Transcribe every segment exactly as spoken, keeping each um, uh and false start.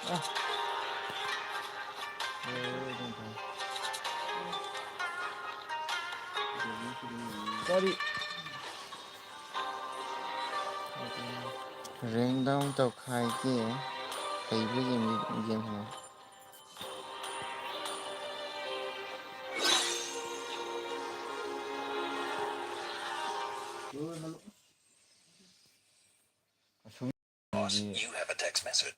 ꯑ꯫ ꯀꯔꯤ? Rank down ꯇꯧꯈꯥꯏꯒꯦ꯫ ꯍꯩꯕ꯭ꯔꯥ ꯌꯦꯡꯒꯦ, ꯌꯦꯡꯉꯣ꯫ ꯑꯁꯨꯝ Boss, you have a text message.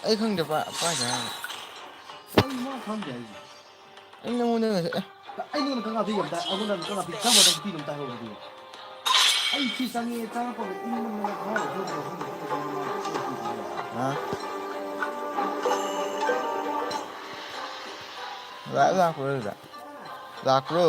ꯑꯩ ꯈꯪꯗꯦ, ꯄꯥ-, ꯄꯥꯏꯗꯦ ꯍꯥꯏꯕ꯫ ꯑꯩ ꯃꯥ ꯈꯪꯗꯦ ꯍꯥꯏꯁꯦ꯫ ꯑꯩ ꯅꯉꯣꯟꯗ ꯉꯁꯥꯏ, ꯑꯦ꯫ ꯑꯩ ꯅꯉꯣꯟꯗ ꯀꯪꯂꯥ ꯐꯤ ꯑꯝꯇ, ꯑꯩꯉꯣꯟꯗ ꯀꯪꯂꯥ ꯐꯤ ꯀꯔꯝꯕ ꯃꯇꯝꯗ ꯄꯤꯅꯣ ꯑꯝꯇ ꯍꯥꯏꯔꯛꯑꯣ ꯑꯗꯨꯗꯤ꯫ ꯑꯩ ꯁꯤ ꯆꯪꯉꯦ, ꯆꯪꯉꯛꯄꯒ ꯏꯪꯕ ꯃꯅꯝ ꯈꯔ ꯍꯥ? ꯂꯥꯛ-, ꯂꯥꯛꯄ꯭ꯔꯣ ꯑꯗꯨꯗ? ꯂꯥꯛꯄ꯭ꯔꯣ?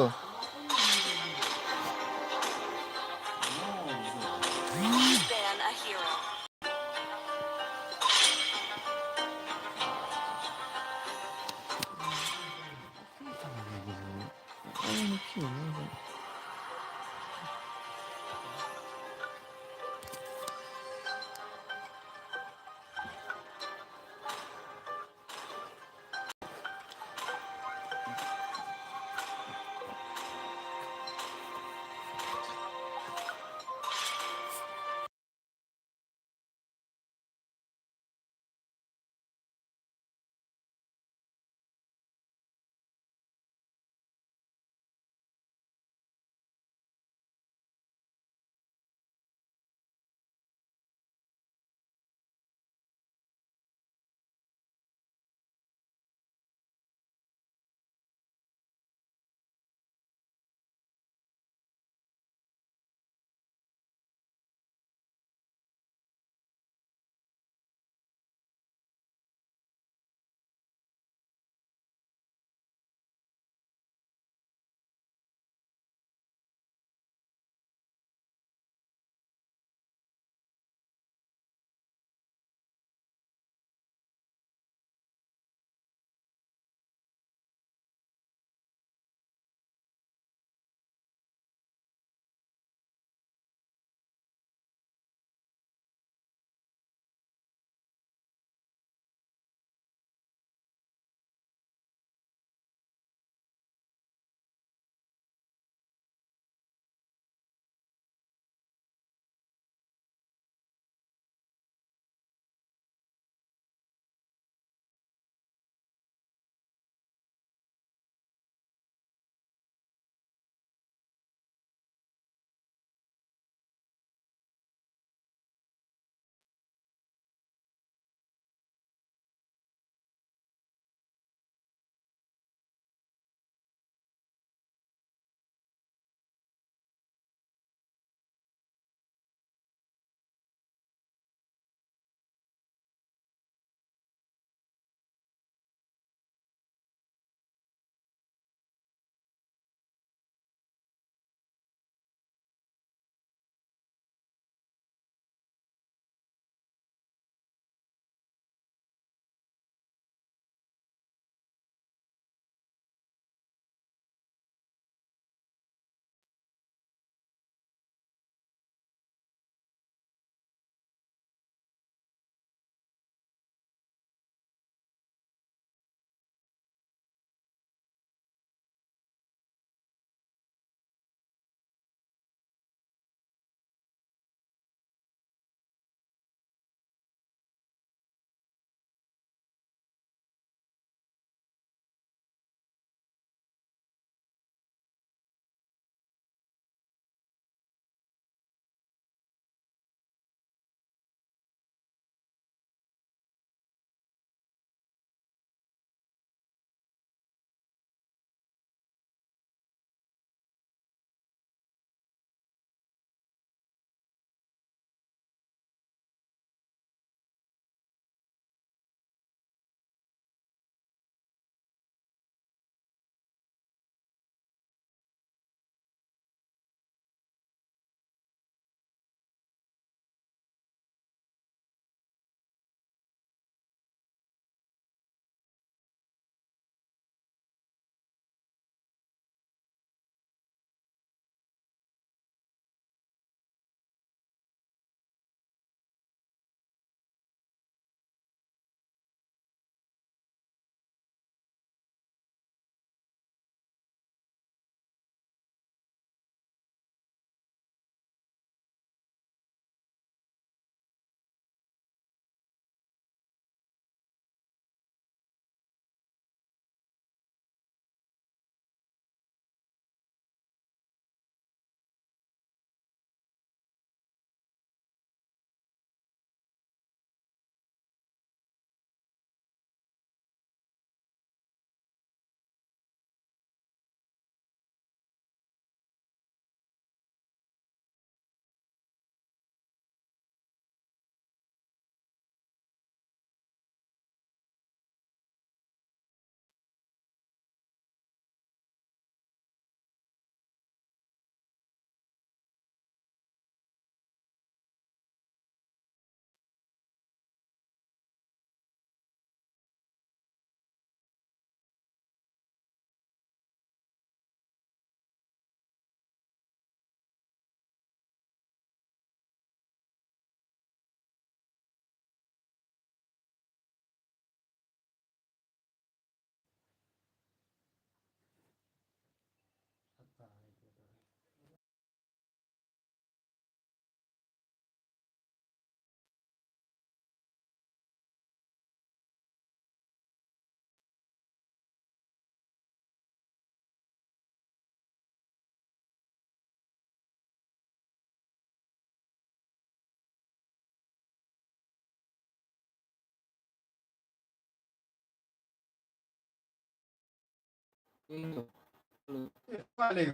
ꯀꯥꯏ ꯂꯩ?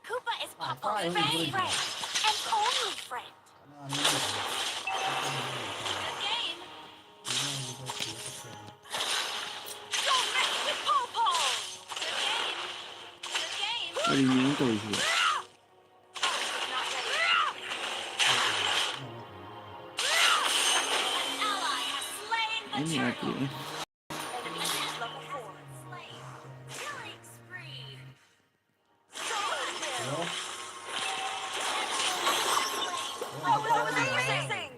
Koopa is Poppo's best friend and only friend. Good game. Don't mess with Popo. Good game. Good game. ꯀꯔꯤꯅꯣ ꯇꯧꯔꯤꯁꯤꯕꯣ? Not ready. An ally has slain the dragon. ꯑꯩꯅ ꯌꯥꯗꯦ꯫ Enemy level four slain. Killing spree. Double kill. That was amazing.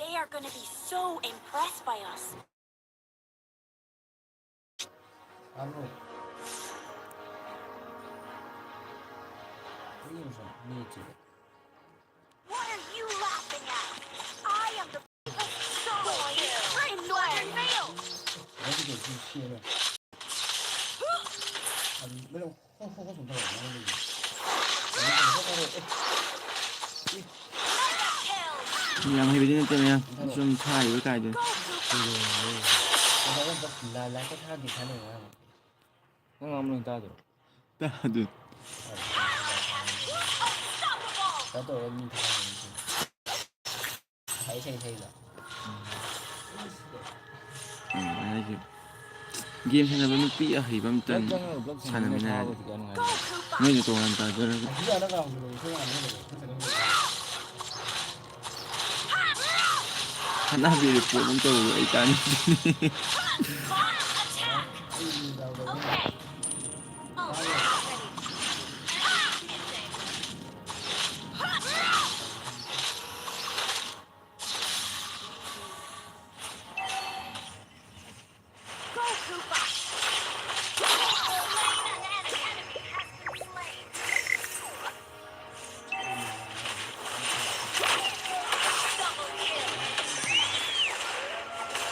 They are gonna be so impressed by us. What are you laughing at? I am the Double kill. Northern Vale. ꯌꯥꯝ ꯍꯩꯕꯗꯤ ꯅꯠꯇꯦ ꯃꯌꯥꯝ, ꯁꯨꯝ ꯊꯥꯔꯤꯕ ꯀꯥꯏꯗꯨꯅꯤ꯫ ꯅꯪ ꯉꯥꯡꯕ ꯂꯣꯏ ꯇꯥꯗ꯭ꯔꯣ? ꯇꯥꯗꯦ꯫ ꯎꯝ, ꯍꯥꯏꯗꯤ ꯒꯦꯝ ꯁꯥꯟꯅꯕ ꯅꯨꯄꯤ ꯑꯍꯩꯕ ꯑꯝꯇꯪ ꯁꯥꯟꯅꯃꯤꯟꯅꯔꯗꯤ꯫ ꯅꯣꯏꯅ ꯇꯣꯉꯥꯟ ꯇꯥꯖꯔꯒ꯫ ꯁꯅꯥꯕꯤ ꯔꯤꯄꯣꯔꯠ ꯑꯃ ꯇꯧꯔꯨꯔꯣ, ꯑꯩ ꯇꯥꯅꯤꯡꯗꯦ꯫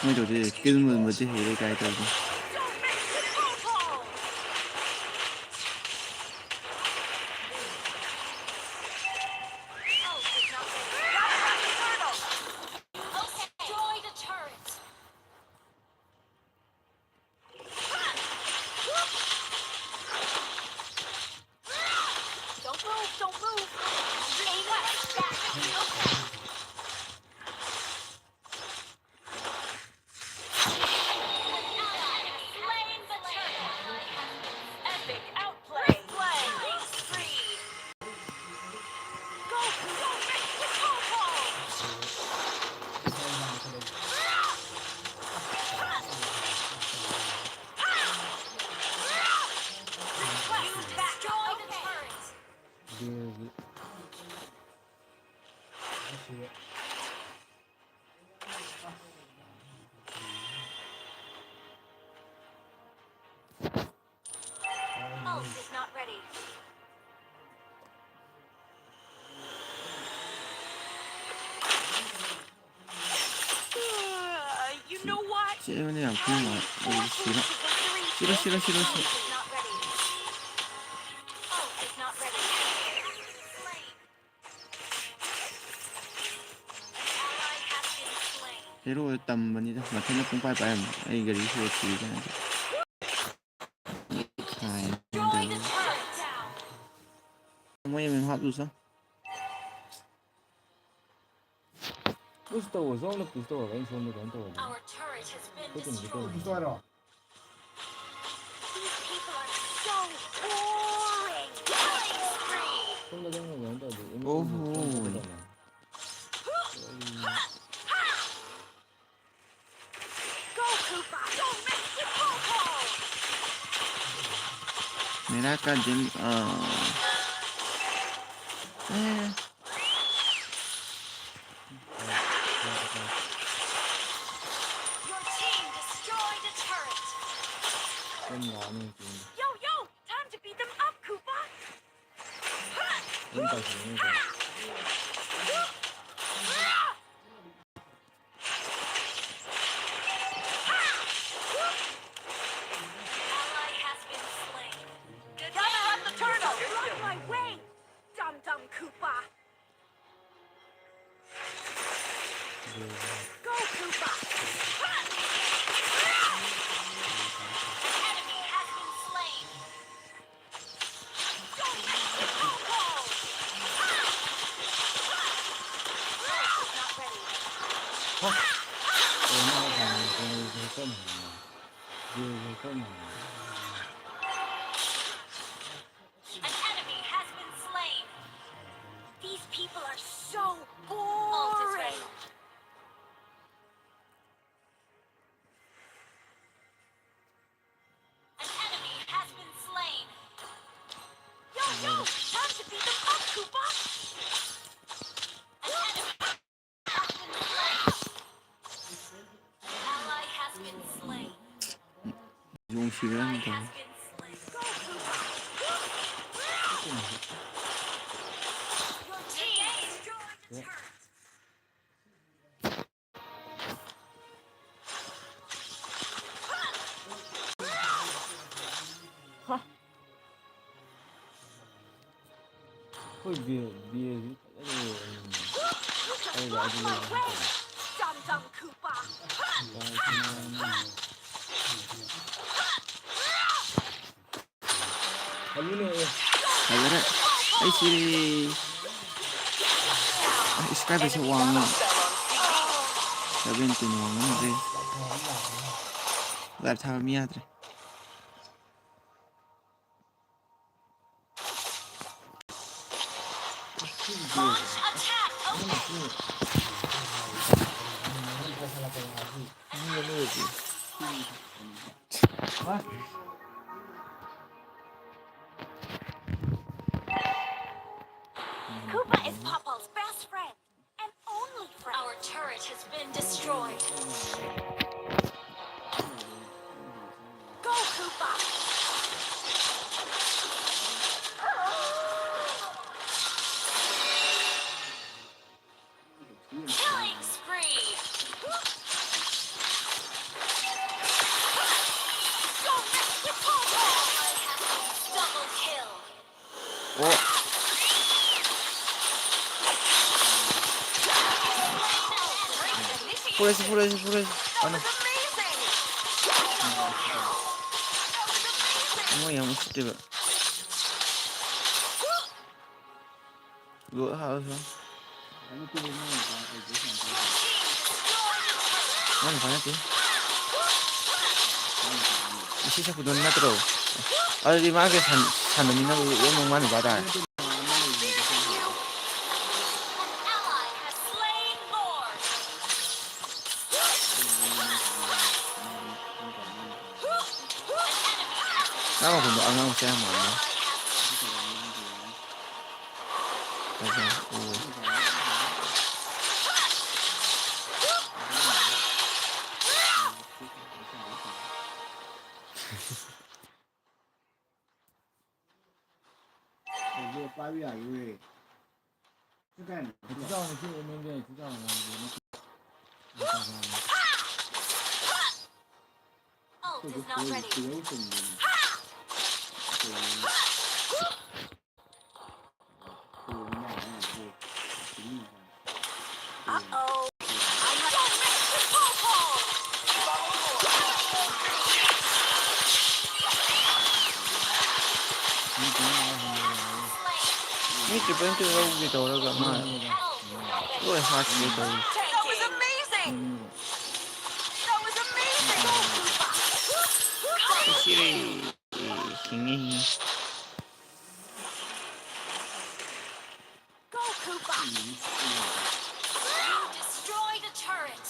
ꯃꯣꯏꯗꯧꯗꯤ ꯁ꯭ꯀꯤꯜ ꯃꯨꯟꯕꯗꯤ ꯍꯩꯔꯦ ꯀꯥꯏ ꯇꯧꯗꯦ꯫ Don't move, don't move. Aim left, back. Okay. An ally has slain the turtle. Epic outplay. Killing spree. Goku, don't miss the Popo. Request backup. Okay. ꯑꯗꯨꯒꯤ ꯑꯁꯤꯗ Ult is not ready. Uh, you know what? ꯆꯦꯟꯕꯅ ꯌꯥꯝ ꯊꯤꯅ ꯅꯨꯡꯉꯥꯏ꯫ ꯑꯩ sir sir sir sir sir. Ult is not ready. Ult is not ready. Hero ꯇꯝꯕꯅꯤꯗ, ꯃꯊꯟꯇ ꯄꯨꯡꯄꯥꯏ ꯄꯥꯏꯔꯝꯃꯦ꯫ ꯑꯩ ꯒꯥꯔꯤ ꯁꯣꯛ ꯁꯤꯔꯦ ꯀꯥꯏꯅ꯫ ꯃꯣꯏ ꯑꯦꯝ ꯑꯦꯝ ꯍꯥꯞꯂꯨꯁꯣ꯫ Push ꯇꯧꯔꯣ, ꯁꯣꯝꯗ push ꯇꯧꯔꯒ ꯑꯩꯅ ꯁꯣꯝꯗ ꯀꯩꯅꯣ ꯇꯧꯔꯒꯦ꯫ Our turret has been destroyed. Push ꯇꯧꯔꯣ꯫ These people are so boring. Killing spree. ꯁꯣꯝꯗ ꯅꯪꯅ ꯀꯩꯅꯣ ꯇꯧꯔꯗꯤ ꯑꯦꯝ ꯑꯦꯝ ꯑꯣꯍꯣ꯫ ꯁꯣꯝꯗ ꯇꯧꯔꯣ꯫ Go, Koopa! Don't miss the Popo! मेरा का दिल, आ, ए। Your team destroyed a turret. Yo, yo! Time to beat them up, Koopa! ꯑꯗꯨꯝ ꯇꯧꯁꯤꯜꯂꯅꯤꯀꯣ꯫ Go, Koopa! An enemy has been slain. Don't let it go! Turret is not ready. An enemy has been slain. These people are so boring. Ult is ready. An enemy has been slain. Yo, yo, time to beat them up, Koopa. An enemy has been slain. An ally has been slain. ꯌꯣꯡꯁꯤꯕ ꯌꯥꯝ ꯇꯧꯋꯤ꯫ Has been slain. Go, Koopa. Your team destroyed the turret. ꯑꯩꯈꯣꯏ B-, B AC ꯐꯖꯅ ꯌꯦꯡꯉꯤ꯫ ꯑꯩ ꯂꯥꯛꯑꯗꯤ ꯂꯩꯔꯝꯃꯦ꯫ Dum Dum Koopa. ꯐꯖꯔꯦ꯫ ꯑꯩ ꯁꯤꯔꯦ꯫ ꯑꯁ, ꯀꯥꯏꯗꯩ ꯁꯤ ꯋꯥꯡꯉꯤ? ꯁꯚꯦꯟꯇꯤꯟ ꯋꯥꯡꯉꯝꯗ꯭ꯔꯦ꯫ ꯂꯥꯏꯞ ꯊꯥꯕ ꯃꯤ ꯌꯥꯗ꯭ꯔꯦ꯫ Launch attack. Okay. Koopa is Papa's best friend and only friend. Our turret has been destroyed. Go, Koopa! Killing spree! Don't mess with Paul! Double kill! ꯑꯣ꯫ ꯐꯨꯔꯁꯤ, ꯐꯨꯔꯁꯤ, ꯐꯨꯔꯁꯤ꯫ ꯑꯅ꯫ ꯃꯣꯏ ꯌꯥꯝ ꯎꯁꯤꯠꯇꯦꯕ꯫ ꯂꯣꯏ ꯍꯥꯠꯂꯁꯨ꯫ ꯃꯥꯅ ꯐꯥꯅꯠꯇꯦ꯫ ꯏꯁꯩ ꯁꯛꯄꯗꯣ ꯅꯠꯇ꯭ꯔꯣ? ꯑꯗꯨꯗꯤ ꯃꯥꯒ ꯁꯥꯟ-, ꯁꯥꯟꯅꯃꯤꯟꯅꯕ ꯂꯣꯏꯅꯃꯛ ꯃꯥꯅ ꯐꯥ ꯇꯥꯔꯦ꯫ ꯅꯪ ꯃꯈꯣꯟꯗꯣ ꯑꯉꯥꯡ ꯃꯆꯥ ꯌꯥꯝ ꯃꯥꯟꯕ꯫ ꯐꯖꯩ꯫ ꯎ꯫ ꯄꯥꯏꯕ ꯌꯥꯔꯣꯏꯌꯦ꯫ ꯁꯤ ꯀꯥꯏꯅꯣ? ꯁꯤ ꯆꯥꯎꯅ, ꯁꯤ ꯑꯦꯝ ꯑꯦꯜ ꯑꯦ, ꯁꯤ ꯆꯥꯎꯅ ꯉꯥꯡꯕꯤꯌꯨ꯫ Ult is not ready. Uh-oh. I have... Don't miss the purple! ꯃꯤ ꯇ꯭ꯔꯤꯄꯜ ꯀꯤꯜ ꯂꯧꯒꯦ ꯇꯧꯔꯒ ꯃꯥ ꯂꯣꯏ ꯍꯥꯠꯈꯤꯒꯦ ꯇꯧꯔꯤ꯫ That was amazing! That was amazing! ꯁꯤꯔꯦ꯫ ꯍꯤꯡꯉꯤ, ꯍꯤꯡꯉꯤ꯫ Go, Koopa! You destroyed a turret!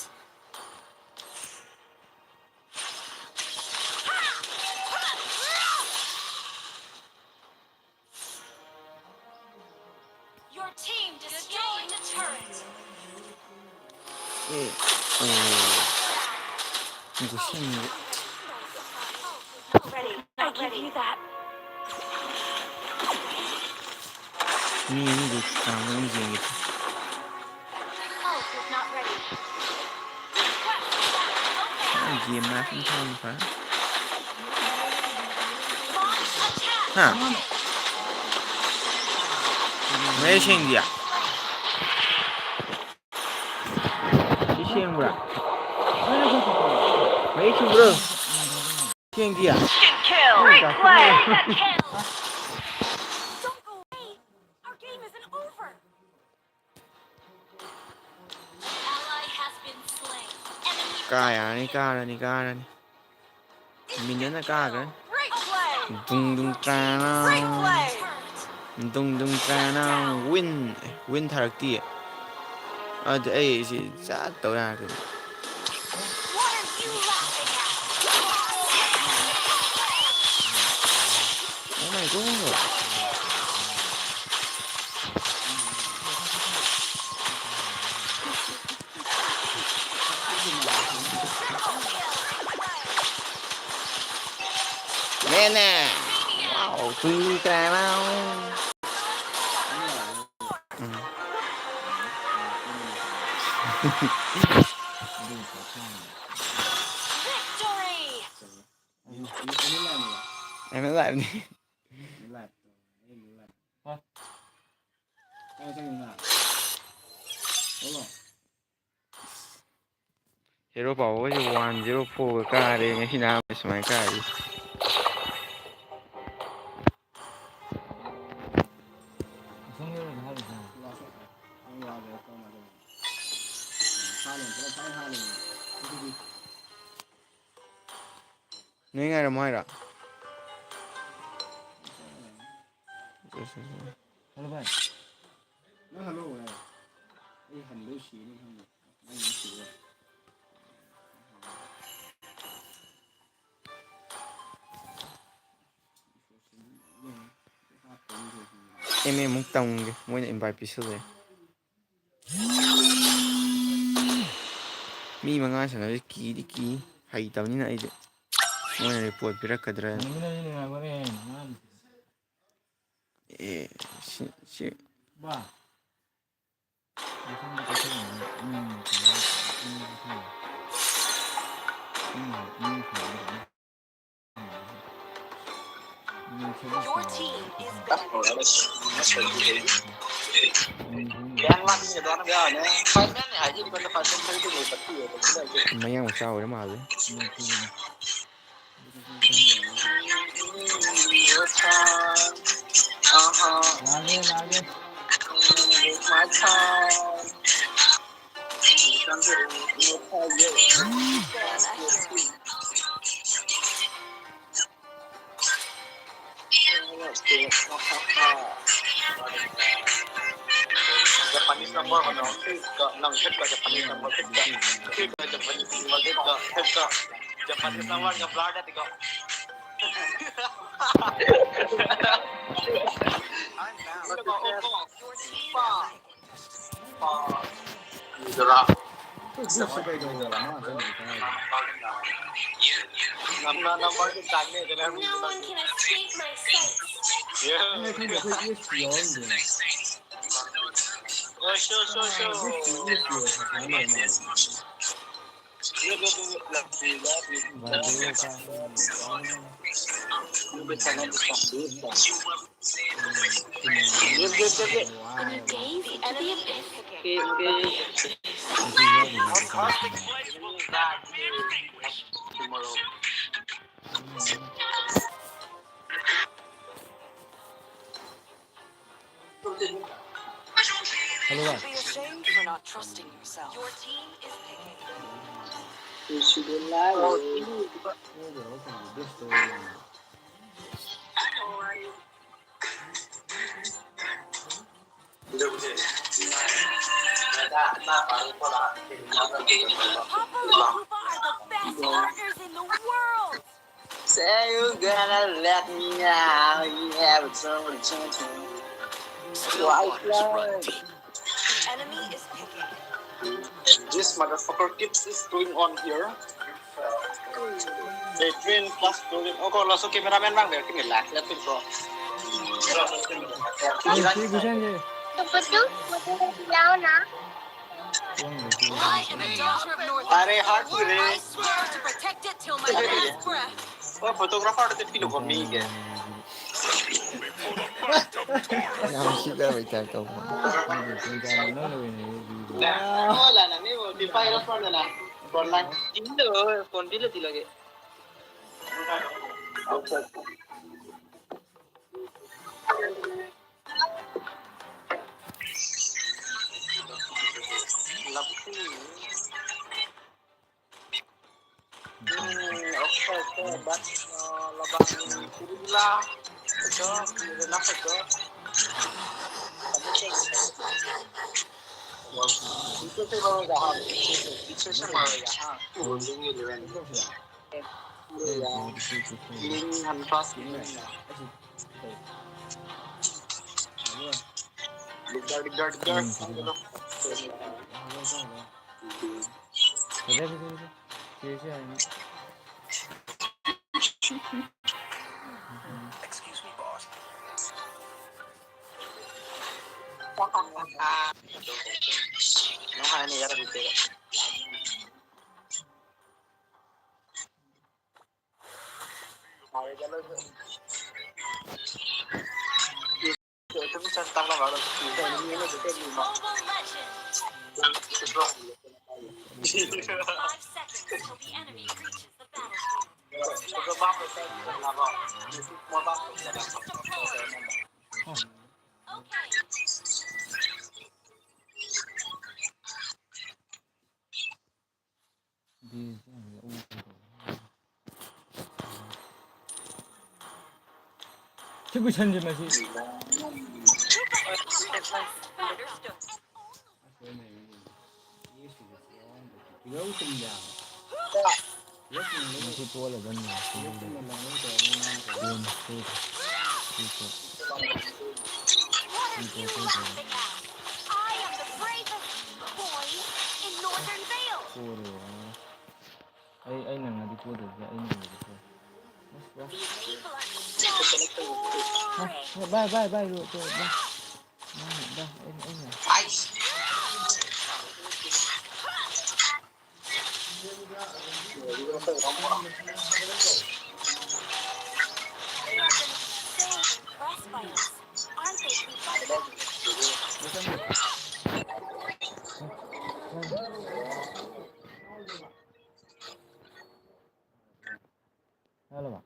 Your team destroyed a turret! ꯑꯦ, ꯑꯣ꯫ ꯒꯨꯁꯟ꯫ Ready. I give you that. ꯃꯤ ꯑꯅꯤꯗꯨ ꯀꯅꯥꯅꯣ ꯑꯃ ꯌꯦꯡꯒꯦ꯫ Ult is not ready. Game ꯃꯅꯥꯛꯇ ꯊꯝꯃꯤ ꯐꯔꯦ꯫ Launch attack. ꯍꯥ? ꯃꯌꯦꯛ ꯁꯦꯡꯗꯤꯌꯦ? ꯁꯤ ꯌꯦꯡꯕ꯭ꯔꯥ? ꯃꯌꯦꯛ ꯆꯨꯝꯕ꯭ꯔꯣ? ꯌꯦꯡꯗꯤꯌꯦ? Kill. Replay. Don't go away. Our game isn't over. An ally has been slain. Enemy ꯀꯥ ꯌꯥꯔꯅꯤ, ꯀꯥꯔꯅꯤ, ꯀꯥꯔꯅꯤ꯫ ꯃꯤꯅꯤꯠꯅ ꯀꯥꯈ꯭ꯔꯦ꯫ Replay. ꯗꯨꯡ ꯗꯨꯡ ꯇ꯭ꯔꯥꯅꯥ꯫ Replay. ꯗꯨꯡ ꯗꯨꯡ ꯇ꯭ꯔꯥꯅꯥ꯫ Win꯫ ꯑꯦ, win ꯊꯥꯔꯛꯇꯤꯌꯦ꯫ ꯑꯗꯨꯗꯤ ꯑꯩ ꯁꯤ ꯆꯠ ꯇꯧ ꯌꯥꯔꯦ ꯀꯩꯅꯣ꯫ What are you laughing at? Oh my God. ꯃꯦꯟꯅꯦ꯫ Wow, ꯇꯨ ꯇꯔꯥ꯫ ꯎꯝ꯫ Victory! ꯑꯦꯝ ꯑꯦꯜ ꯂꯥꯏꯐꯅꯤ꯫ ꯍꯦꯔꯣ ꯄꯥꯎ ꯍꯣꯏꯁꯦ ꯋꯥꯟ ꯖꯤꯔꯣ ꯐꯣꯔꯒ ꯀꯥꯔꯦ ꯉꯁꯤꯅ ꯑꯍꯥꯟꯕ ꯁꯨꯃꯥꯏꯅ ꯀꯥꯔꯤ꯫ ꯅꯣꯏ ꯉꯥꯏꯔꯝꯃꯣ ꯍꯥꯏꯔꯣ? ꯍꯜꯂꯣ ꯚꯥꯏ꯫ ꯅꯪ ꯍꯜꯂꯣ ꯍꯥꯏ꯫ ꯑꯩ ꯍꯟꯗꯣꯏ ꯁꯤꯔꯅꯤ ꯈꯪꯉꯦ꯫ ꯅꯪ ꯑꯃꯨꯛ ꯁꯤꯔꯣ꯫ ꯑꯦꯝ ꯑꯦ ꯑꯃꯨꯛ ꯇꯝꯒꯦ, ꯃꯣꯏꯅ invite ꯄꯤꯁꯜꯂꯛꯑꯦ꯫ ꯃꯤ ꯃꯉꯥ ꯁꯥꯟꯅꯕꯁꯦ ꯀꯤꯗꯤ ꯀꯤ, ꯍꯩꯇꯕꯅꯤꯅ ꯑꯩꯗꯤ꯫ ꯃꯣꯏꯅ report ꯄꯤꯔꯛꯀꯗ꯭ꯔꯥ? ꯑꯦ, ꯁꯤ, ꯁꯤ꯫ Your team is better. ꯃꯌꯥꯡ ꯃꯆꯥ ꯑꯣꯏꯔ ꯃꯥꯜꯂꯦ꯫ Japanese number ꯃꯅꯥꯎ ꯐꯤꯁꯀ ꯅꯪ ꯐꯤꯁꯀ Japanese number ꯐꯤꯁꯀ ꯐꯤꯁꯀ Japanese number ꯐꯤꯁꯀ ꯐꯤꯁꯀ Japanese number ꯒ blur ꯅꯠꯇꯦꯀꯣ꯫ Number ꯗꯨ ꯇꯥꯏꯝ ꯅꯦ ꯗꯅ꯫ No one can escape my sight. Yeah. ꯑꯩ ꯈꯪꯗꯦ, ꯑꯩꯈꯣꯏ ꯏꯁ ꯌꯥꯎꯔꯝꯗꯦꯅꯦ꯫ Oh, sure, sure, sure. Hello, guys. Be ashamed for not trusting yourself. Your team is picking. Papa and Koopa are the best partners in the world. Say you gonna let me now. You have a trouble changing. Still waters run deep. The enemy is picking. This motherfucker keeps is going on here. Between plus two. Oh, kalau langsung cameraman bang, biar kini lah, lihat tuh bro. Betul, betul, jauh nah. Are hard to raise. I swear to protect it till my last breath. Oh, photographer ada tepilo kami ke. Yang sih dah macam tu. Wala na, may mo Free Fire ꯄꯥꯏꯔꯛꯄ꯭ꯔꯗꯅ? Fortnite? ꯇꯤꯝꯗ phone ꯄꯤꯂ ꯇꯤꯂꯒꯦ꯫ ꯂꯐꯨ꯫ Um, okay, okay, but, uh, labang kurila. Ito, kurila ko ito. Ito si Maro Yahan. Ito si Maro Yahan. Ito si Maro Yahan. Ling han trust me. Ligdar, ligdar, ligdar. Ang gulo. Excuse me, boss. Nung kaya niya, ꯁꯤ ꯀꯣꯏꯁꯟꯁꯦ ꯃꯁꯤ꯫ ꯃꯁꯤ ꯇꯣꯜꯂꯗꯝꯅꯤ꯫ ꯑꯩ, ꯑꯩ ꯅꯪꯅꯗꯤ ꯄꯣꯗꯣꯏꯁꯦ, ꯑꯩ ꯅꯪꯅꯗꯤ ꯄꯣ꯫ ꯑꯁ, ꯕꯥꯏ꯫ ꯕꯥꯏ, ꯕꯥꯏ, ꯕꯥꯏ, ꯔꯣ-, ꯔꯣ-, ꯕꯥꯏ꯫ ꯕꯥꯏ, ꯕꯥꯏ, ꯑꯩ, ꯑꯩ ꯅꯪ-, ꯍꯜꯂꯣ꯫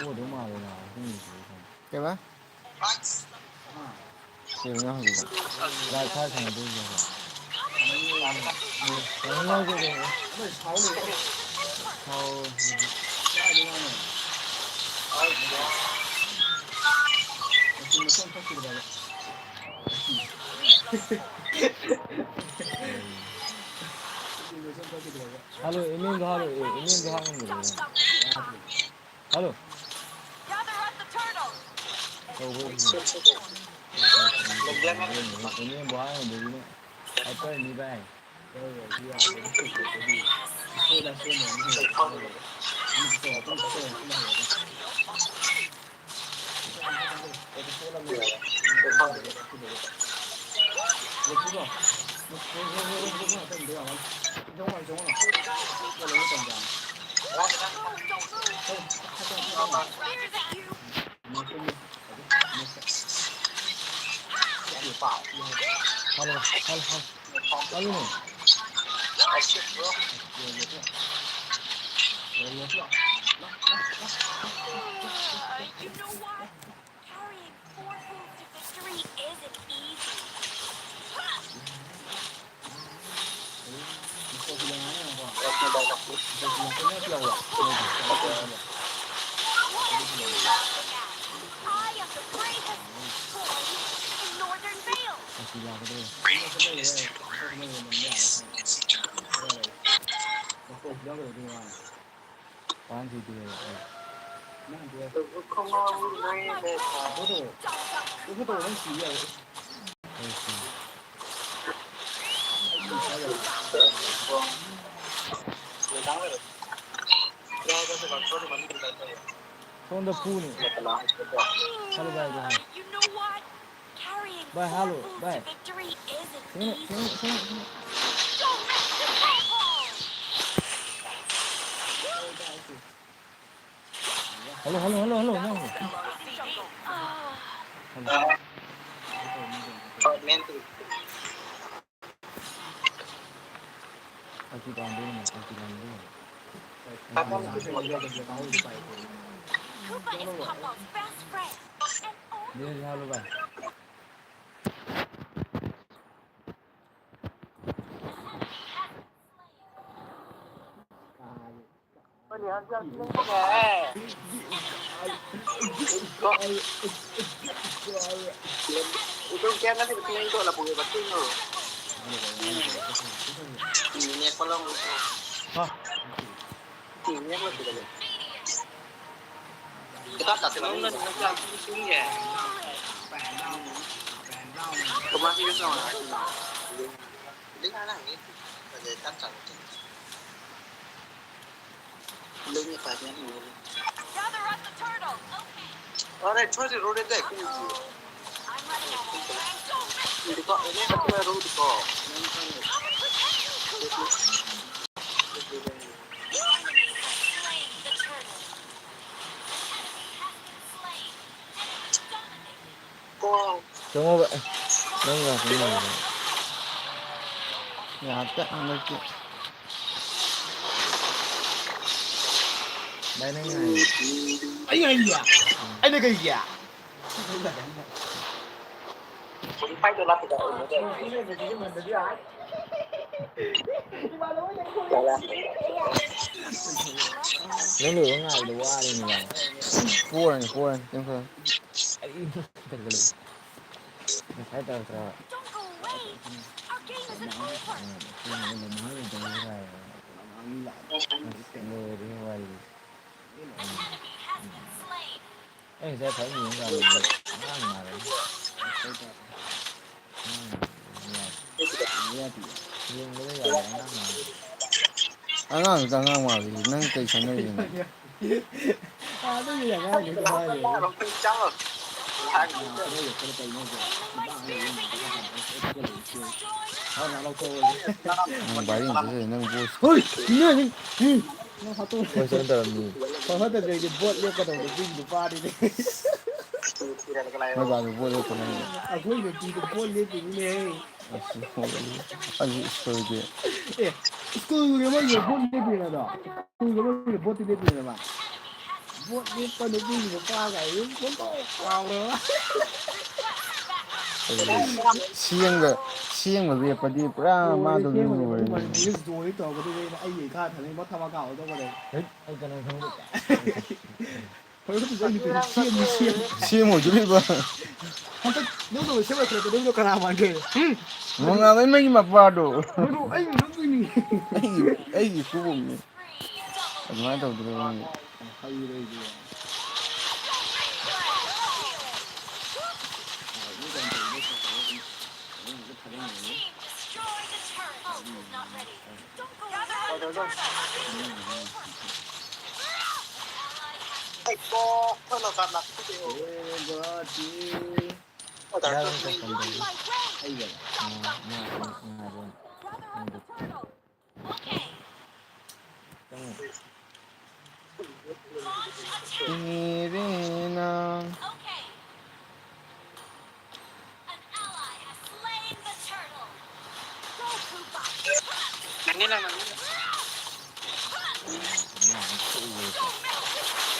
ꯄꯣꯗꯧ ꯃꯥꯜꯂꯦ ꯅꯥꯕ, ꯑꯍꯨꯝꯅꯤ ꯁꯨꯔꯦ ꯁꯥꯟꯅ꯫ ꯀꯩꯕ? ꯀꯩꯅꯣ ꯅꯪ ꯍꯧꯖꯤꯛ? ꯂꯥꯏꯚ ꯊꯥꯔ ꯁꯥꯟꯅꯗꯣꯏꯁꯦ ꯍꯧꯖꯤꯛ? ꯀꯩꯅꯣ ꯅꯪ ꯍꯧꯖꯤꯛ ꯀꯩꯅꯣ? ꯁꯥꯎ꯫ ꯍꯜꯂꯣ, ꯑꯦꯝ ꯑꯦꯝꯗꯣ ꯍꯥꯠꯂꯣ, ꯑꯦ, ꯑꯦꯝ ꯑꯦꯝꯗꯣ ꯍꯥꯠ ꯉꯝꯗ꯭ꯔꯦ ꯅꯪ꯫ ꯍꯜꯂꯣ꯫ ꯇꯧꯕ ꯑꯦꯝ ꯑꯦꯝꯕꯨ ꯍꯥꯠ ꯉꯝꯗ꯭ꯔꯗꯤ ꯅꯪ ꯐꯥꯏꯇꯔꯅꯤ ꯚꯥꯏ꯫ Hello, hello, hello. ꯍꯜꯂꯣꯅꯦ꯫ You know what? Carrying four fools to victory isn't easy. I am the bravest boy in Northern Vale. ꯄꯥꯟ ꯁꯤꯗꯤ ꯂꯩꯔꯦ꯫ ꯅꯪ ꯍꯟꯗꯛ ꯏꯐꯨꯠꯇꯧ, ꯏꯐꯨꯠꯇꯧ ꯅꯪ ꯁꯤ ꯌꯥꯔꯣꯏ꯫ ꯑꯩ ꯁꯤ ꯏꯁꯥ ꯌꯥꯔꯣꯏ꯫ ꯌꯥꯗ꯭ꯔꯦ꯫ ꯁꯣꯝꯗ ꯐꯨꯅꯤ꯫ ꯍꯜꯂꯣ ꯚꯥꯏ, ꯚꯥꯏ꯫ You know what? Carrying ꯚꯥꯏ, ꯍꯜꯂꯣ, four fools ꯚꯥꯏ꯫ To victory isn't ꯊꯦꯡꯅ, easy. ꯊꯦꯡꯅ, ꯊꯦꯡꯅ, ꯊꯦꯡꯅ꯫ Don't miss the goal! Hello, hello, hello, hello, ꯅꯪ꯫ ꯍꯜꯂꯣ꯫ ꯑꯩ ꯀꯤ ꯄꯥꯝꯗꯦ, ꯑꯩ ꯀꯤ ꯄꯥꯝꯗꯦ꯫ Koopa is Popo's best friend. And only ꯅꯦꯠ ꯌꯥꯍꯜꯂꯨ ꯚꯥꯏ꯫ Gather up the turtle. Okay. Alright, छोटे रोड है, देख। I'm running out of time. Don't miss the इनका, इन्हें कब रोड को? Come and protect me, Koopa. Your enemy has slain the turtle. An enemy has been slain. Enemy dominated. ꯆꯪꯉꯣꯕ꯫ ꯅꯪ ꯂꯥꯛꯄ ꯉꯥꯏꯕ꯫ ꯌꯥꯗꯦ ꯍꯟꯗꯛꯇꯤ꯫ ꯚꯥꯏ, ꯅꯪ ꯉꯥꯏꯕ꯫ ꯑꯩ ꯉꯥꯏꯔꯤꯌꯦ? ꯑꯩꯅ ꯀꯩꯒꯤ? ꯅꯪ ꯂꯣꯏꯕ ꯉꯥꯏꯕꯗ ꯋꯥꯔꯦꯅꯦ ꯚꯥꯏ꯫ ꯄꯣꯔꯅꯤ, ꯄꯣꯔꯅꯤ꯫ ꯀꯩꯝ ꯈꯜꯂꯨꯅꯨ꯫ ꯑꯩ ꯉꯁꯥꯏ ꯇꯧꯔꯛꯇ꯭ꯔꯕ? Don't go away. Our game isn't over. ꯂꯣꯏꯔꯦ ꯋꯥꯔꯤ꯫ An enemy has been slain. ꯑꯩ ꯉꯁꯥꯏ ꯐꯖꯅ ꯌꯦꯡ ꯀꯥꯟꯗꯗꯤ ꯑꯉꯥꯡ ꯃꯥꯜꯂꯦ꯫ ꯑꯉꯥꯡ ꯃꯥꯜꯂꯦ꯫ ꯌꯦꯡꯕꯗ ꯌꯥꯗꯦ, ꯑꯉꯥꯡ ꯃꯥꯜꯂꯦ꯫ ꯑꯉꯥꯡꯗꯨꯗ ꯑꯉꯥꯡ ꯃꯥꯜꯂꯤ꯫ ꯅꯪ ꯀꯩ ꯈꯪꯅꯔꯤꯒꯦ? ꯑꯗꯨꯒꯤ ꯑꯉꯥꯡꯗꯨꯗꯤ ꯍꯥꯏꯔꯦ꯫ ꯂꯥꯛꯑꯣ, ꯆꯪꯉꯣ꯫ ꯂꯥꯛꯑꯣ꯫ ꯀꯩꯅꯣ ꯇꯧꯔꯦ, ꯀꯩꯅꯣ ꯇꯧꯔꯦ, ꯃꯣꯏꯁꯦ꯫ ꯍꯥꯟꯅ ꯂꯧꯊꯣꯛꯑꯣ꯫ ꯅꯪ ꯚꯥꯏꯔꯦꯟ ꯆꯠꯂꯦ, ꯅꯪ ꯕꯣꯁ꯫ ꯍꯣꯏ, ꯏꯅꯦ, ꯏꯅꯦ, ꯅꯪ ꯍꯥꯠꯇꯣꯛꯑꯣ꯫ ꯍꯣꯏ, ꯆꯠꯂ ꯇꯧꯔꯝꯅꯤ꯫ ꯍꯣꯏ, ꯍꯣꯏ, ꯇꯧꯗ꯭ꯔꯗꯤ ꯕꯣꯠ ꯂꯦꯞꯀꯗꯧꯕ ꯅꯨꯄꯤꯒꯤ ꯅꯨꯄꯥꯅꯤꯅꯦ꯫ ꯃꯣꯏ ꯕꯥꯗꯣ ꯕꯣꯠ ꯂꯦꯞꯀꯅꯤ꯫ ꯑꯩꯈꯣꯏ ꯅꯨꯄꯤꯗꯣ ꯕꯣꯠ ꯂꯦꯞꯄꯤꯅꯤꯅꯦ꯫ ꯑꯁ, ꯑꯗꯨ ꯁ꯭ꯀꯨꯜꯒꯤ꯫ ꯑꯦ, ꯁ꯭ꯀꯨꯜꯒꯤ ꯃꯣꯏꯒꯤ ꯕꯣꯠ ꯂꯦꯞꯄꯤꯔꯣ ꯑꯗꯣ? ꯁ꯭ꯀꯨꯜꯒꯤ ꯃꯣꯏꯒꯤ ꯕꯣꯠꯇꯤ ꯂꯦꯞꯄꯤꯔꯕ? ꯕꯣꯠ ꯂꯦꯞꯄ ꯅꯨꯄꯤꯒꯤ ꯅꯨꯄꯥꯒꯥꯏꯗꯨ ꯄꯨꯡꯀꯥꯎ ꯀꯥꯎꯔꯕ? ꯑꯗꯨꯗꯤ ꯁꯦꯝꯒ-, ꯁꯦꯝꯒ ꯂꯦꯞꯄꯗꯤ ꯄꯨꯔꯥ ꯂꯣꯏꯔꯦ, ꯃꯥꯗꯨ ꯁꯦꯝꯒ ꯂꯦꯞꯄꯗꯤ ꯂꯣꯏꯔꯦ꯫ ꯃꯥꯏꯗꯤ ꯔꯤꯜꯁ ꯗꯣ ꯍꯦꯛ ꯇꯧꯔꯛꯀꯗꯣꯏꯅꯦ, ꯑꯩ ꯏꯈꯥ ꯊꯥꯅꯩ, ꯃꯊꯛ ꯃꯈꯥ ꯑꯣꯟꯊꯣꯛꯀꯗꯣꯏꯅꯦ꯫ ꯍꯦꯛ, ꯑꯩ ꯀꯩꯅꯣ ꯈꯪꯗꯦ꯫ ꯍꯣꯏ, ꯍꯧꯖꯤꯛ ꯑꯩ ꯅꯨꯄꯤꯗꯣ ꯁꯦꯝꯗꯤ ꯁꯦꯝ-, ꯁꯦꯝ ꯑꯣꯏꯗꯣꯔꯤꯕ꯫ ꯍꯟꯗꯛ ꯅꯪ ꯇꯧꯕ ꯁꯦꯝ ꯂꯣꯏꯁꯤꯜꯂꯛꯀꯗꯣꯏꯗꯣ ꯀꯅꯥ ꯃꯥꯟꯒꯦ? ꯍꯨꯝ? ꯃꯉꯥꯜ ꯑꯩꯃꯒꯤ ꯃꯄꯥꯗꯣ꯫ ꯃꯗꯨ ꯑꯩ ꯅꯣꯛꯅꯤꯡꯉꯤ꯫ ꯑꯩꯒꯤ, ꯑꯩꯒꯤ ꯏꯀꯨꯕꯣꯛꯅꯤ꯫ ꯑꯗꯨꯃꯥꯏꯅ ꯇꯧꯗ꯭ꯔꯣ ꯅꯪ? ꯍꯩꯔꯦ ꯑꯩꯗꯤ꯫ ꯏꯔꯦꯅ꯫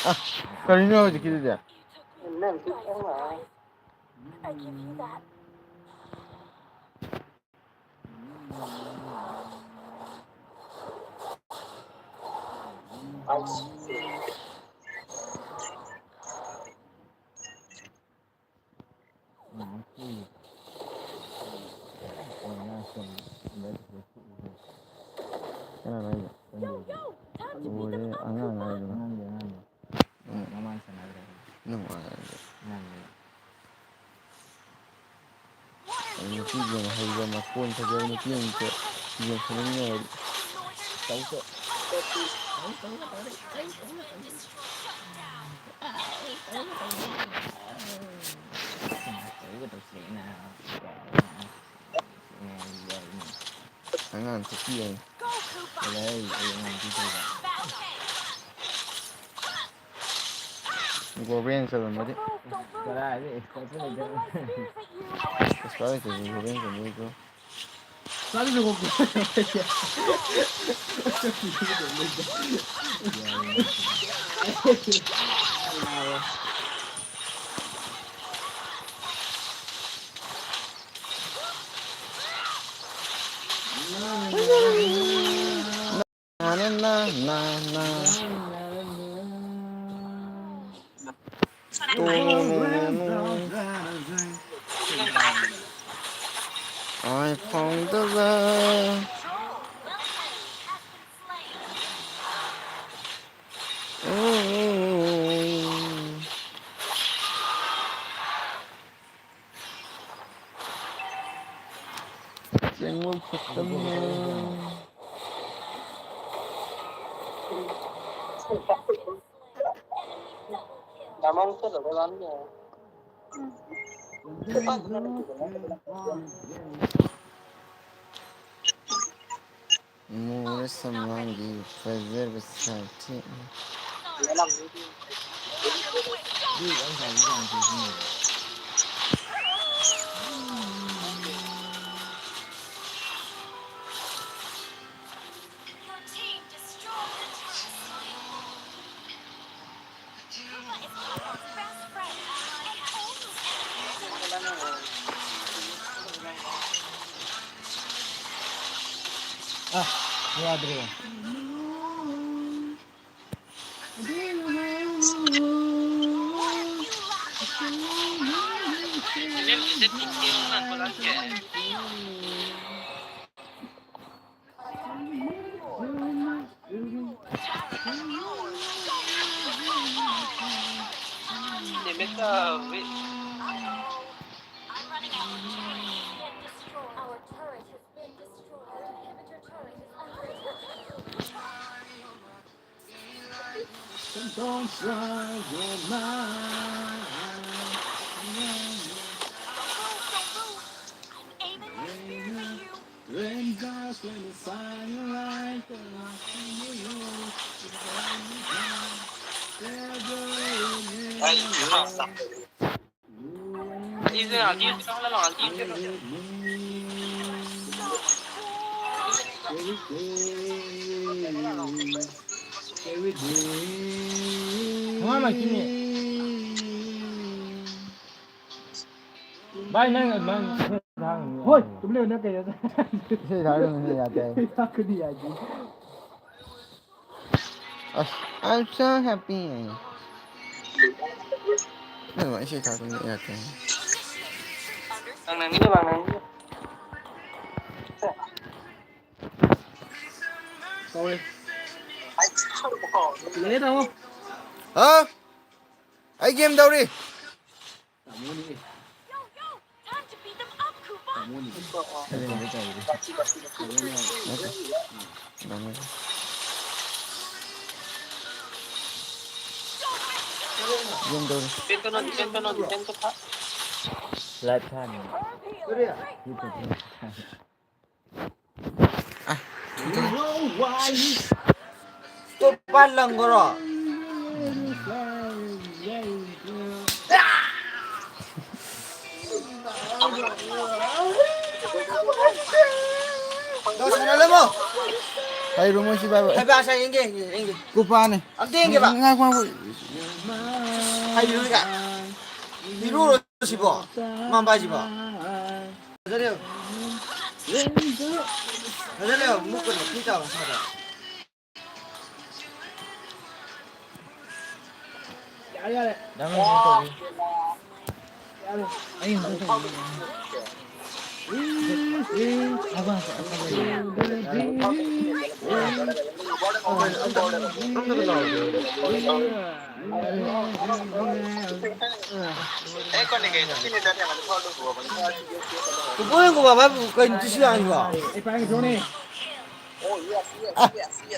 ꯑ, ꯀꯔꯤꯅꯣ ꯍꯧꯖꯤꯛꯀꯤꯗꯨꯗꯤ? ꯀꯅꯥꯅꯣ ꯍꯥꯏꯁꯦ? ꯂꯣꯏꯔꯦ, ꯑꯉꯥꯡ ꯍꯥꯏꯗꯣ꯫ ꯑꯉꯥꯡꯗꯤ ꯑꯉꯥꯡꯅꯤ꯫ ꯎꯝ꯫ ꯃꯃꯥꯡ ꯁꯥꯟꯅꯈ꯭ꯔꯦ꯫ ꯅꯨꯡꯉꯥꯏꯔꯦ꯫ ꯑꯉꯥꯡꯅꯤ꯫ ꯑꯩ ꯅꯨꯄꯤꯁꯤꯡ ꯍꯩꯕ ꯃꯈꯣꯟ ꯐꯖꯕ ꯅꯨꯄꯤ ꯑꯃꯇ ꯌꯦꯡꯍꯟꯅꯤꯡꯉꯦ꯫ ꯇꯧꯗꯦ꯫ ꯑꯉꯥꯡ ꯊꯣꯛꯄꯤ ꯍꯥꯏ꯫ ꯂꯩ, ꯑꯩ ꯑꯉꯥꯡ ꯊꯣꯛꯄꯤꯕ꯫ ꯒꯣꯕꯦꯟ ꯆꯠꯂꯝꯃꯗꯤ꯫ ꯀꯗꯥꯏꯗꯩ expression ꯂꯩꯇꯕ? Expression ꯂꯩꯇ꯭ꯔꯁꯨ ꯒꯣꯕꯦꯟ ꯆꯠꯂꯣꯏꯗ꯭ꯔꯣ? Na, na, na, na, na. I found the love. ꯎꯝ꯫ ꯆꯦꯡꯉꯧ ꯈꯛꯇꯃꯛ꯫ ꯃꯨꯔ ꯁꯝꯂꯥꯡꯒꯤ ꯐꯖꯕ ꯁꯛꯇꯤ꯫ ꯑ, ꯌꯥꯗ꯭ꯔꯦ꯫ Don't close, don't move. I'm aiming with fear at you. Raindrops when the sunlight. ꯊꯣꯡꯉꯥꯟ ꯃꯥꯏ ꯇꯤꯝꯃꯦꯠ꯫ ꯚꯥꯏ, ꯅꯪ ꯑꯗꯨꯃꯥꯏꯅ ꯍꯣꯏ, ꯇꯨꯃꯤꯟ ꯂꯩꯌꯨ, ꯅꯪ ꯀꯩꯅꯣ? ꯏꯁꯩ ꯊꯥꯔꯒ ꯌꯥꯗꯦ ꯍꯥꯏ꯫ ꯏꯁꯩ ꯊꯥꯔꯒꯗꯤ ꯌꯥꯗꯦ꯫ ꯑꯁ, I'm so happy ꯍꯥꯏꯌꯦ꯫ ꯅꯪ ꯏꯁꯩ ꯊꯥꯔꯛꯄꯅ ꯌꯥꯗꯦ꯫ ꯂꯥꯡꯅꯤꯡꯗꯦ, ꯂꯥꯡꯅꯤꯡꯗꯦ꯫ ꯀꯧꯔꯦ꯫ ꯂꯩꯌꯦ, ꯇꯥꯃꯣ꯫ ꯍꯥ? ꯑꯩ ꯒꯦꯝ ꯇꯧꯔꯤ꯫ ꯇꯥꯃꯣꯅꯤ꯫ Yo, yo, time to beat them up, Koopa. ꯇꯥꯃꯣꯅꯤ꯫ ꯁꯚꯦꯟꯗ ꯇꯧꯔꯤ꯫ ꯇꯥꯃꯣꯅꯤ꯫ ꯒꯦꯝ ꯇꯧꯔꯤ꯫ Defend ꯀꯅꯣ, defend ꯀꯅꯣ, defend ꯀꯅꯣ꯫ Live ꯊꯥꯅꯤ꯫ ꯀꯔꯤ? YouTube ꯊꯥꯅꯤ꯫ ꯑ, ꯇꯣꯞꯄ ꯂꯪꯒꯣꯔꯣ? ꯇꯧꯁꯟꯅꯜꯂꯝꯃꯣ꯫ ꯍꯩꯔꯨ ꯃꯣꯏ ꯁꯤ ꯄꯥꯏꯕ꯫ ꯍꯩꯕꯥ, ꯑꯁ, ꯌꯦꯡꯒꯦ, ꯌꯦꯡꯒꯦ, ꯌꯦꯡꯒꯦ꯫ ꯀꯨꯄꯥꯅꯦ꯫ ꯑꯝꯇ ꯌꯦꯡꯒꯦꯕ꯫ ꯉꯥꯏꯈꯣ, ꯉꯥꯏꯈꯣ꯫ ꯍꯩꯔꯨꯔꯒ꯫ ꯏꯔꯨꯔꯣ ꯁꯤꯕꯣ꯫ ꯃꯥꯝꯕꯥꯏꯁꯤꯕꯣ꯫ ꯐꯖꯔꯦ꯫ ꯐꯖꯔꯦ, ꯃꯨꯛꯀꯅꯨ, ꯄꯤ ꯇꯥꯕ ꯃꯁꯥꯗ꯫ ꯌꯥꯔꯦ, ꯌꯥꯔꯦ꯫ ꯗꯥ ꯃꯦꯟꯁꯟ ꯇꯧꯕꯤꯌꯨ꯫ ꯌꯥꯔꯦ꯫ ꯑꯩ ꯑꯝꯇ ꯇꯧꯕꯤꯌꯨ꯫ ꯄꯨꯄꯨ ꯅꯪ ꯀꯣꯕꯥ ꯚꯥꯏ ꯀꯩꯅꯣ ꯇꯨꯁꯤ ꯂꯥꯡꯉꯤꯕꯣ? ꯑꯩ ꯄꯥꯏꯔꯒ ꯊꯣꯛꯅꯤ꯫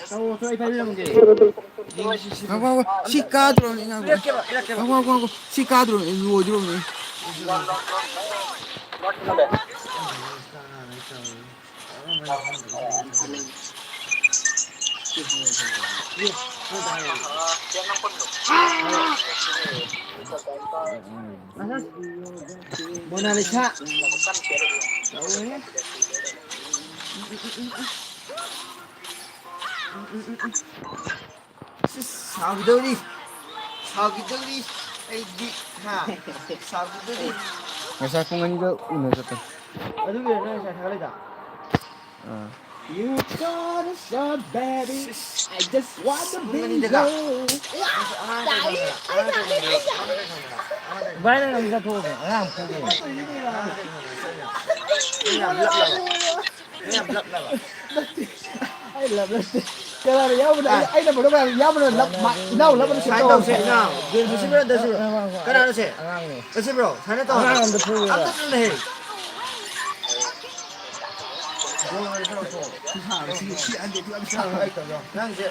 ꯇꯧꯔꯣ, ꯑꯩ ꯄꯥꯏꯕꯤꯔꯝꯒꯦ꯫ ꯉꯥꯏꯈꯣ, ꯉꯥꯏꯈꯣ, ꯁꯤ ꯀꯥꯗ꯭ꯔꯣꯅꯦ, ꯉꯥꯏꯈꯣ꯫ ꯄꯤꯔꯛꯀꯦꯕ, ꯄꯤꯔꯛꯀꯦꯕ꯫ ꯉꯥꯏꯈꯣ, ꯉꯥꯏꯈꯣ, ꯉꯥꯏꯈꯣ, ꯁꯤ ꯀꯥꯗ꯭ꯔꯣꯅꯦ, ꯂꯣꯏꯗ꯭ꯔꯣꯅꯦ꯫ ꯃꯣꯅꯥꯂꯤꯁꯥ꯫ ꯇꯧꯔꯦ꯫ ꯁꯤꯁ, ꯁꯥꯎꯈꯤꯗꯧꯔꯤ꯫ ꯁꯥꯎꯈꯤꯗꯧꯔꯤ꯫ ꯑꯩꯗꯤ, ꯍꯥ? ꯁꯥꯎꯈꯤꯗꯧꯔꯤ꯫ ꯉꯁꯥꯏ ꯄꯨꯡ ꯑꯅꯤꯗ ꯎꯅ ꯆꯠꯄꯅꯤ꯫ ꯑꯗꯨꯒꯤꯔ ꯅꯪ ꯉꯁꯥꯏ ꯊꯥꯒꯠꯂꯤꯗꯣ? ꯑꯥ꯫ You got a shot, baby. ꯁꯤꯁ꯫ I just want to ꯄꯨꯡ be ꯑꯅꯤꯗꯒ? Yours. ꯑꯉꯥꯡ ꯀꯩꯅꯣ ꯈꯪꯕ꯭ꯔꯥ? ꯑꯉꯥꯡ ꯀꯩꯅꯣ ꯈꯪꯕ꯭ꯔꯥ? ꯑꯉꯥꯡ ꯀꯩꯅꯣ ꯈꯪꯕ꯭ꯔꯥ? ꯚꯥꯏ, ꯅꯪ ꯑꯝꯇ ꯊꯣꯛꯑꯣꯅꯦ꯫ ꯑꯉꯥꯡ ꯐꯨꯕꯩꯅꯦ꯫ ꯑꯉꯥꯡ ꯀꯩꯅꯣ ꯈꯪꯕ꯭ꯔꯥ? ꯅꯪ ꯌꯥꯝ ꯂꯞꯂꯕ? ꯅꯪ ꯌꯥꯝ ꯂꯞꯂꯕ? ꯅꯠꯇꯦ꯫ ꯑꯩ ꯂꯞ ꯅꯠꯇꯦ꯫ ꯀꯅꯥꯅ ꯌꯥꯎꯕꯅꯣ? ꯑꯩ, ꯑꯩ ꯅꯝꯕꯔꯗꯣ ꯀꯅꯥꯅ ꯌꯥꯎꯕꯅꯣ? ꯂꯞ ꯃꯥ-, ꯏꯅꯥꯎ ꯂꯞ ꯑꯃ ꯁꯨꯃꯥꯏꯅ ꯁꯦꯝ ꯇꯧꯁꯦ, ꯇꯧꯔꯁꯦ꯫ ꯏꯅꯥꯎ꯫ ꯒꯦꯝ ꯁꯥꯟꯅꯁꯤꯕ꯭ꯔꯣ, ꯅꯠꯇ꯭ꯔꯁꯤꯕ꯭ꯔꯣ? ꯑꯉꯥꯡꯅꯦ꯫ ꯀꯅꯥꯅꯣ ꯁꯦ? ꯑꯉꯥꯡꯅꯦ꯫ ꯆꯠꯁꯤꯕ꯭ꯔꯣ? ꯁꯨꯃꯥꯏꯅ ꯇꯧꯔꯣ꯫ ꯑꯉꯥꯡ ꯑꯝꯇ ꯐꯨꯒꯦꯕ꯫ ꯑꯝꯇ ꯆꯠꯂꯨꯅꯦꯍꯦ꯫ ꯅꯪꯁꯦ꯫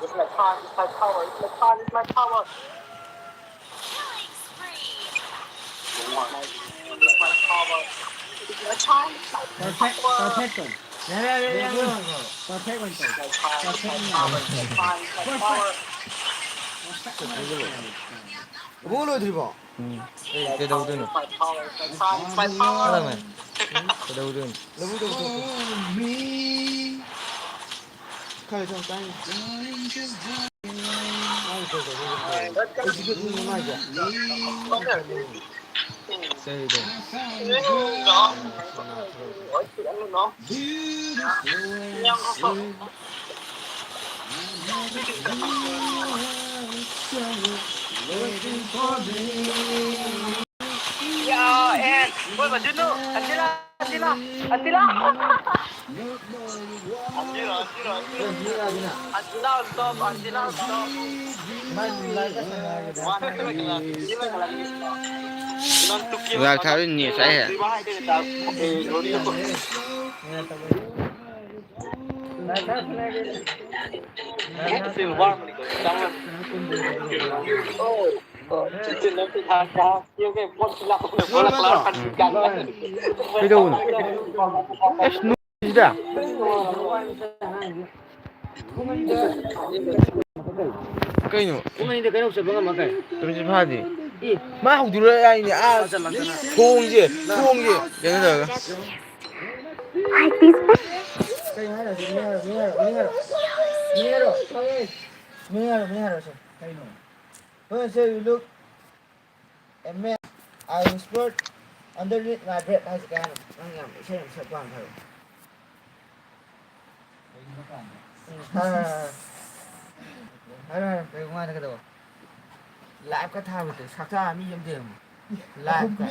It's my time, it's my power, it's my time, it's my power. It's my power. It's my time, it's my power. Perfect, perfect one. Yeah, yeah, yeah, yeah, yeah. Perfect one, sir. It's my time, it's my power, it's my time, it's my power. ꯏꯕꯨꯡꯉꯣ ꯂꯣꯏꯗ꯭ꯔꯤꯕꯣ? ꯎꯝ꯫ ꯑꯦ, ꯀꯩꯗꯧꯗꯣꯏꯅꯣ? It's my power, it's my time, it's my power. ꯍꯥꯏꯔꯝꯃꯦ꯫ ꯀꯩꯗꯧꯗꯣꯏꯅꯣ? ꯂꯧꯕꯨꯛꯇ ꯄꯨꯊꯣꯛꯀꯦ꯫ ꯈꯔ ꯁꯨꯝ ꯀꯥꯏꯅ꯫ ꯑꯩ ꯁꯤ ꯈꯨꯠ ꯅꯨꯡꯉꯥꯏꯇꯦ꯫ ꯀꯩꯗꯣ? Yeah, and what was you know? ꯑꯟꯇꯤꯅꯥ! ꯑꯟꯇꯤꯅꯥ stop, ꯑꯟꯇꯤꯅꯥ stop. ꯂꯥꯛ ꯊꯥꯕ ꯅꯦꯠ ꯆꯥꯏꯍꯦ꯫ ꯀꯩꯗꯧꯕꯅꯣ? ꯑꯁ, ꯅꯨꯡꯁꯤꯗ꯫ ꯀꯩꯅꯣ? ꯄꯨꯡ ꯑꯅꯤꯗ ꯀꯩꯅꯣ ꯆꯠꯄ ꯉꯝꯃ ꯀꯩ? ꯇꯨꯝꯁꯤꯠ ꯐꯥꯗꯦ꯫ ꯏ꯫ ꯃꯥ ꯍꯧꯗꯣꯔꯛꯑꯦ ꯍꯥꯏꯅꯦ꯫ ꯑꯥ, ꯂꯥꯛꯇꯅ, ꯂꯥꯛꯇꯅ꯫ ꯊꯣꯡꯁꯦ, ꯊꯣꯡꯁꯦ꯫ ꯀꯩꯅꯣ ꯇꯧꯔꯒ꯫ ꯀꯩ ꯍꯥꯏꯅꯣ? ꯃꯤ ꯍꯥꯏꯔꯣ, ꯃꯤ ꯍꯥꯏꯔꯣ, ꯃꯤ ꯍꯥꯏꯔꯣ꯫ ꯃꯤ ꯍꯥꯏꯔꯣ, ꯃꯤ ꯍꯥꯏꯔꯣ, ꯃꯤ ꯍꯥꯏꯔꯣ ꯁꯦ꯫ ꯀꯩꯅꯣ? When say you look a man, I whispered underneath my breath ꯍꯥꯏꯁꯦ ꯀꯩ ꯍꯥꯏꯅꯣ? ꯅꯪ ꯌꯥꯝ ꯏꯁꯩ ꯌꯥꯝ ꯁꯛꯄ ꯄꯥꯝꯃꯦ ꯍꯥꯏꯔꯣ꯫ ꯎꯝ, ꯍꯥꯏꯔꯣ, ꯍꯥꯏꯔꯣ, ꯍꯥꯏꯔꯣ, ꯍꯥꯏꯔꯣ, ꯀꯩ ꯋꯥꯅꯣ ꯀꯩꯗꯧꯕ? Live ꯀ ꯊꯥꯕꯗꯣ, ꯁꯛꯊꯥ ꯃꯤ ꯑꯃ ꯌꯦꯡꯉꯣ꯫ Live ꯀ꯫